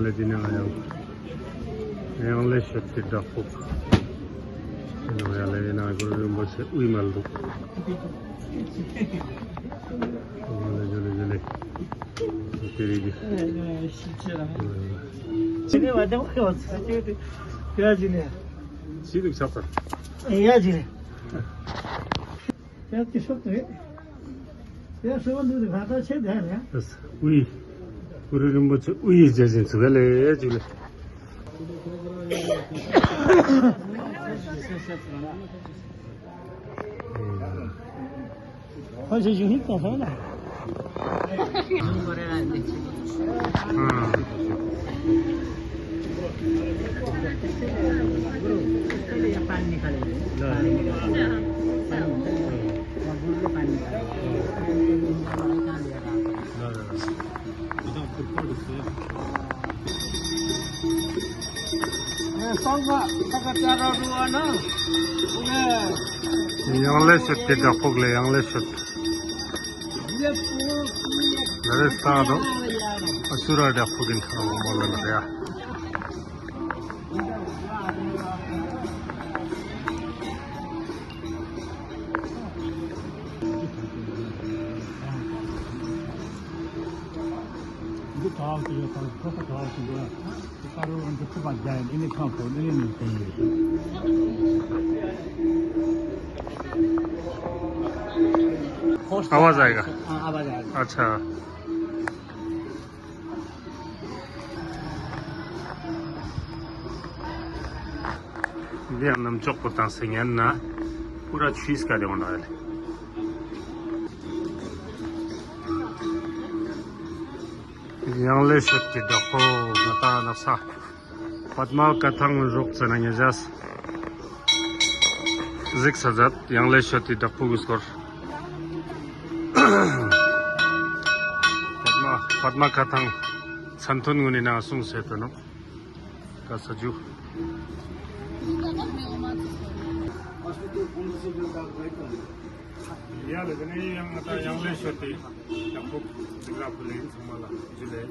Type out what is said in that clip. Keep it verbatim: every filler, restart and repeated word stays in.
ལེ་དེ་ནང་ཡང་ཡང་ལེ་ཤོད་ཀྱི་བདག་པོ། ཡང་ལེ་ཡིན་ན་གུ་རུ་རིན་པོ་ཆེ་དབུས་མ་འདུག། ཡང་ལེ་ཇུ་ལེ་ཇུ་ལེ། དེ་རིགས་ཀྱི། ཅི་ནས་བ་དེ་བ་ཡོད་ཟེར་ཅི་དེ་ཡ་ཅི་ནས། ཅི་འདུག་ཆགས་པ། ཡ་ཅི་ནས། ཡ་ཅི་ཤོག་ཏུ་རེད། ཡ་ཤོག་འདུག་དེ་ཁ་ཏ་ཆེ་དེ་རེད། དབུས། གུ་རུ་རིན་པོ་ཆེ་དབུས་རྒྱལ་ཆེན་ཚུགས་ལེ་ཅུག་ལེ། ཁོ་ཞིག་ཞིག་ཧིག་ཏོང་ཧོ་ལ། ཡང་ལེ་ཤོད་ཀྱི་བདག་པོ་ལེ་ཡང་ལེ་ཤོད། ལ་རེ་ས་དོ། ཨ་སུ་ར་བདག་པོ་གིན་ཁ་བ་མོ་ལ་ལ་ཡ། འདི་ཐག་ཏུ་ཡོད་དང་ཁོ་ཁ་ཐག་ཏུ་ཡོད། ཀ་རོ་འདི་ཁུ་པ་རྒྱ་ཡིན། ཨེ་ནི་ཁང་ཁོ་ཨེ་ནི་ནི་ཏེ་ཡིན། आवाज आएगा। अच्छा। འདི་ཡང་ནམ་ཅོག་པོ་དང་སེ་ཉན་ན་པུ་ར་ཆུས་ཀ་དེ་འོང་ན་ཡ་ལེ། ཡང་ལེ་ཤོད་ཀྱི་བདག་པོ་ང་ཏང་ནགས་ས་པདྨ་བཀའ་ཐང་རོགས་ཙ་ན་ཉེ་ཞག་གཟིགས་ས་མཛད། ཡང་ལེ་ཤོད་ཀྱི་བདག་པོ་གི་སྐོར། པདྨ་པདྨ་བཀའ་ཐང་མཚན་ཐུན་ངུན་ནི་ནང་གསུངས་སེ་དོ་ནོ། ཀ་ས་ཇུ། ཡ་ལེ་དེ་ནས་ཡང་ང་ཏང་ཡང་ལེ་ཤོད་ཀྱི་བདག་པོ་གཟིགས་ར་ཕུལ་ལེ་ཡིན། ཚང་མ་ལ་ཇུ་ལེ།